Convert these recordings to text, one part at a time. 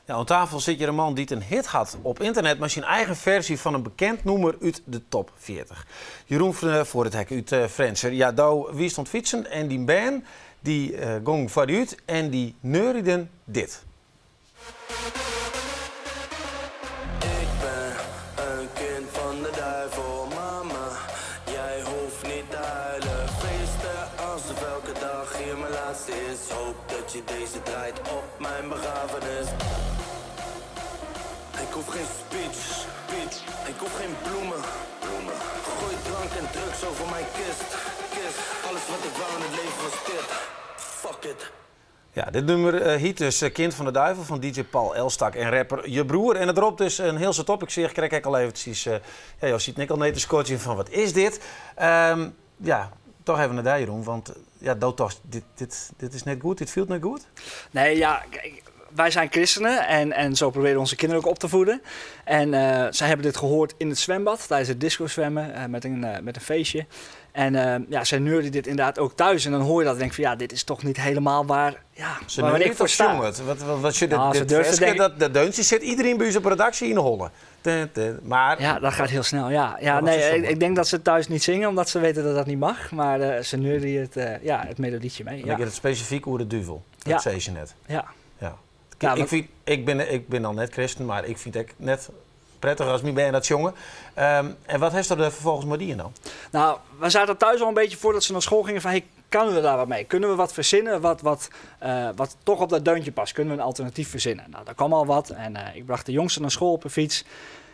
Ja, oan tafel sit hjir in man dy't in hit hat op ynternet mei syn eigen ferzje fan in bekend nûmer út de top 40. Jeroen voor het Hek út Frjentsjer. Ja, do wiest oan it fytsen en dyn bern dy gongen foar dy út en dy neurieden dit. Ik ben een kind van de duivel, mama. Jij hoeft niet te huilen. Feesten alsof elke dag hier mijn laatste is. Hoop dat je deze draait op mijn begrafenis. Ik hoef geen speech, speech. Ik hoef geen bloemen, bloemen. Gooi drank en drugs over mijn kist, kist. Alles wat ik wou in het leven was dit. Fuck it. Ja, dit nûmer hjit dus Kind van de Duivel fan DJ Paul Elstak en rapper Je Broer. En it ropt dus in hiel soad op. Ik seach krekt ek al eventsjes, ja, jo sieten ek al nee te skodzjen fan wat is dit? Ja, toch even nei dy, Jeroen, want ja, do tochtst, dit is net goed, dit fielt net goed? Nee, ja, kijk, wij zijn christenen en zo proberen we onze kinderen ook op te voeden. En zij hebben dit gehoord in het zwembad, tijdens het disco zwemmen, met een feestje. En ja, zij neurden dit inderdaad ook thuis. En dan hoor je dat en denk ik van ja, dit is toch niet helemaal waar, ja, Ze waar neurden ik voor of sta. zongen het? Wat zit Nou, ze dit durfden ferske, denk ik dat deuntje zit iedereen bij ons op redactie in de holle. Ten, ten, maar Ja, dat gaat heel snel, ja. Ja, Wat nee, is dat? ik denk dat ze thuis niet zingen, omdat ze weten dat dat niet mag. Maar ze neurden het melodietje mee. En Ja. ik heb het specifiek over de duivel. Dat zei ze net. Ja. Ja. Ja, want Ik ben al net christen, maar ik vind het net prettig als mijn ben dat jongen. En wat heeft er vervolgens met die dan? Nou, we zaten thuis al een beetje voordat ze naar school gingen van, hey, kunnen we daar wat mee? Kunnen we wat verzinnen wat toch op dat deuntje past? Kunnen we een alternatief verzinnen? Nou, daar kwam al wat en ik bracht de jongste naar school op een fiets.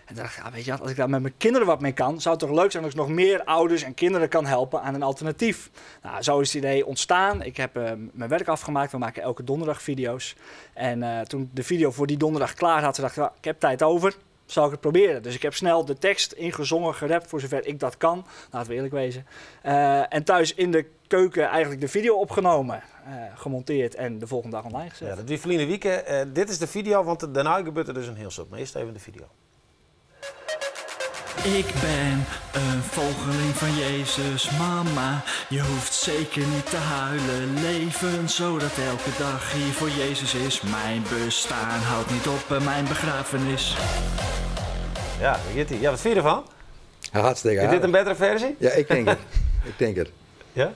En dacht ik, ja, weet je wat, als ik daar met mijn kinderen wat mee kan, zou het toch leuk zijn als ik nog meer ouders en kinderen kan helpen aan een alternatief. Nou, zo is het idee ontstaan. Ik heb mijn werk afgemaakt. We maken elke donderdag video's. En toen ik de video voor die donderdag klaar had, toen dacht ik, ja, ik heb tijd over. Zal ik het proberen? Dus ik heb snel de tekst ingezongen, gerapt, voor zover ik dat kan. Laten we eerlijk wezen. En thuis in de keuken eigenlijk de video opgenomen, gemonteerd en de volgende dag online gezet. Ja, dat die verleden week. Dit is de video, want daarna gebeurt er dus een heel soort. Maar eerst even de video. Ik ben een volgeling van Jezus, mama. Je hoeft zeker niet te huilen. Leven zodat elke dag hier voor Jezus is. Mijn bestaan houdt niet op bij mijn begrafenis. Ja, daar gaat ie. Ja, wat vind je ervan? Hartstikke Is dit aardig. een betere versie? Ja, ik denk het. Ik denk het. Ja?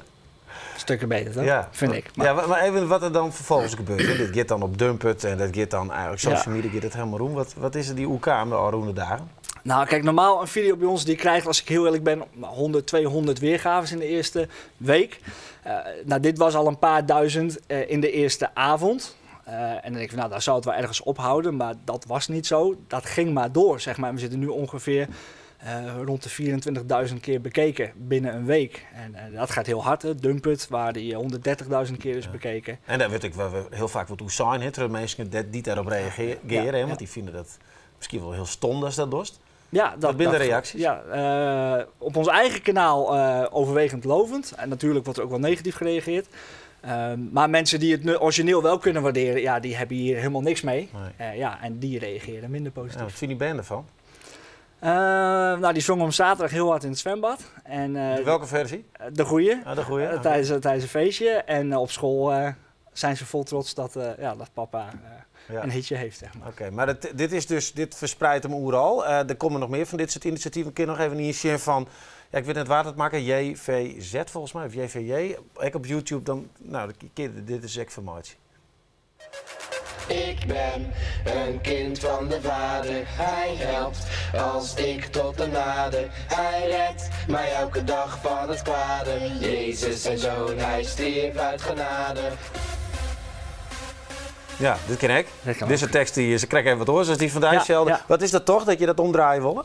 Stukken beter, toch? Ja. Vind ik. Maar Ja, maar even wat er dan vervolgens gebeurt. Hè? Dit gaat dan op Dumpert en dat gaat dan eigenlijk social media gaat het helemaal om. Wat is er die OK met de Arroene dagen? Nou, kijk, normaal een video bij ons die krijgt, als ik heel eerlijk ben, 100, 200 weergaves in de eerste week. Nou, dit was al een paar duizend in de eerste avond. En dan denk ik van, nou, daar zou het wel ergens ophouden, maar dat was niet zo. Dat ging maar door. We zitten nu ongeveer rond de 24.000 keer bekeken binnen een week. En dat gaat heel hard, hè. Dumpert, waar die 130.000 keer is bekeken. En daar weet ik wel heel vaak wat hoe zijn, hè, terwijl mensen die daarop reageren, hè, want die vinden dat misschien wel heel stom dat ze dat dorst. Ja, Wat zijn de reacties? Ja, op ons eigen kanaal overwegend lovend. En natuurlijk wordt er ook wel negatief gereageerd. Maar mensen die het origineel wel kunnen waarderen, ja, die hebben hier helemaal niks mee. Ja, en die reageren minder positief. Ja, wat vind je band ervan? Nou, die zongen om zaterdag heel hard in het zwembad. En De welke versie? De goeie. Ah, de goeie, oké. Tijdens een feestje. En op school zijn ze vol trots dat papa een hitje heeft. Oké, maar dit is dus, dit verspreidt hem overal. Er komen nog meer van dit soort initiatieven. Ik kan nog even een share van, ja, ik weet net waar het maken, JVZ volgens mij, of JVJ. Ik op YouTube dan, nou, dit is echt vermaatje. Ik ben een kind van de Vader, hij helpt als ik tot hem nader. Hij redt mij elke dag van het kwade. Jezus zijn zoon, hij stierf uit genade. Ja, dit ken ik. Dat kan Dit is ook. een tekst die ze krijgen even wat hoor, zoals die vandaag stelde. Wat is dat toch, dat je dat omdraaien wil?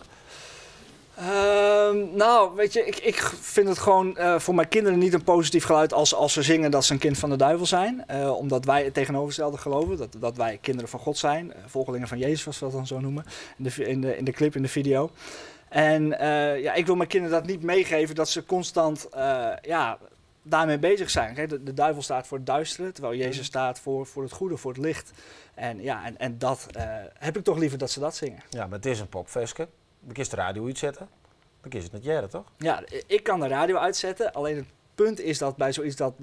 Nou, weet je, ik vind het gewoon voor mijn kinderen niet een positief geluid als ze zingen dat ze een kind van de duivel zijn. Omdat wij het tegenovergestelde geloven, dat wij kinderen van God zijn. Volgelingen van Jezus, zoals we dat dan zo noemen, in de clip, in de video. En ik wil mijn kinderen dat niet meegeven, dat ze constant daarmee bezig zijn. Kijk, de duivel staat voor het duistere, terwijl Jezus staat voor het goede, voor het licht. En dat heb ik toch liever dat ze dat zingen. Ja, maar het is een popfeestje. Dan kun je de radio uitzetten. Dan kun je het net jaren, toch? Ja, ik kan de radio uitzetten. Alleen het punt is dat bij zoiets dat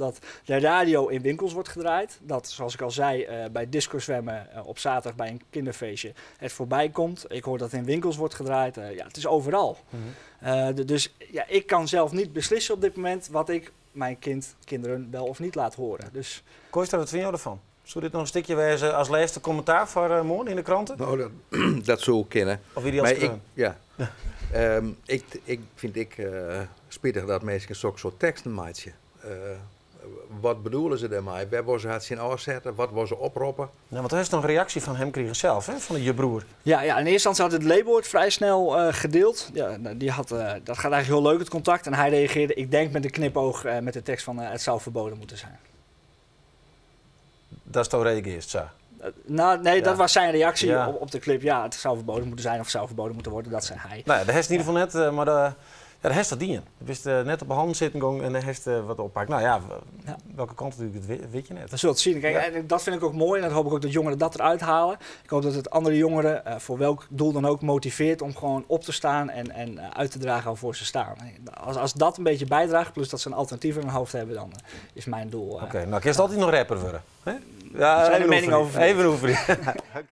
de radio in winkels wordt gedraaid. Dat, zoals ik al zei, bij discozwemmen op zaterdag bij een kinderfeestje het voorbij komt. Ik hoor dat het in winkels wordt gedraaid. Ja, het is overal. Dus ja, ik kan zelf niet beslissen op dit moment wat ik mijn kinderen wel of niet laat horen. Dus Kooistra, wat vind jij ervan? Zou dit nog een stukje wijzen als laatste commentaar voor morgen in de kranten? Nou, dat zou ik kennen. Of wie die als Maar ik, kroon? ja. Ik vind ik spijtig dat mensen zulke soort teksten maken. Wat bedoelen ze daarmee? Waar was ze het zien afzetten? Wat was ze oproepen? Nou, want er is nog een reactie van hem kregen zelf, hè? Van je broer. Ja, ja, in eerste instantie had het label het vrij snel gedeeld. Ja, nou, die had, dat gaat eigenlijk heel leuk, het contact. En hij reageerde, ik denk met een knipoog, met de tekst van het zou verboden moeten zijn. Dat is toch reageert, zo. Nou, nee, Ja. dat was zijn reactie Ja. op de clip. Ja, het zou verboden moeten zijn of zou verboden moeten worden, dat zei hij. Nou ja, dat heeft in ieder geval net, maar de, ja, dat heeft dat dien. Je wist net op de hand zitten gong en dat heeft wat oppakt. Nou ja, Ja. welke kant natuurlijk, dat weet je net. We zullen het zien. Kijk, Ja. en dat vind ik ook mooi en dat hoop ik ook dat jongeren dat eruit halen. Ik hoop dat het andere jongeren, voor welk doel dan ook, motiveert om gewoon op te staan en uit te dragen waarvoor ze staan. Als dat een beetje bijdraagt, plus dat ze een alternatief in hun hoofd hebben, dan is mijn doel. Oké, nou, kun je altijd nog rapper worden? Hè? Ja, Zijn de even mening oefenen. over Even oefenen.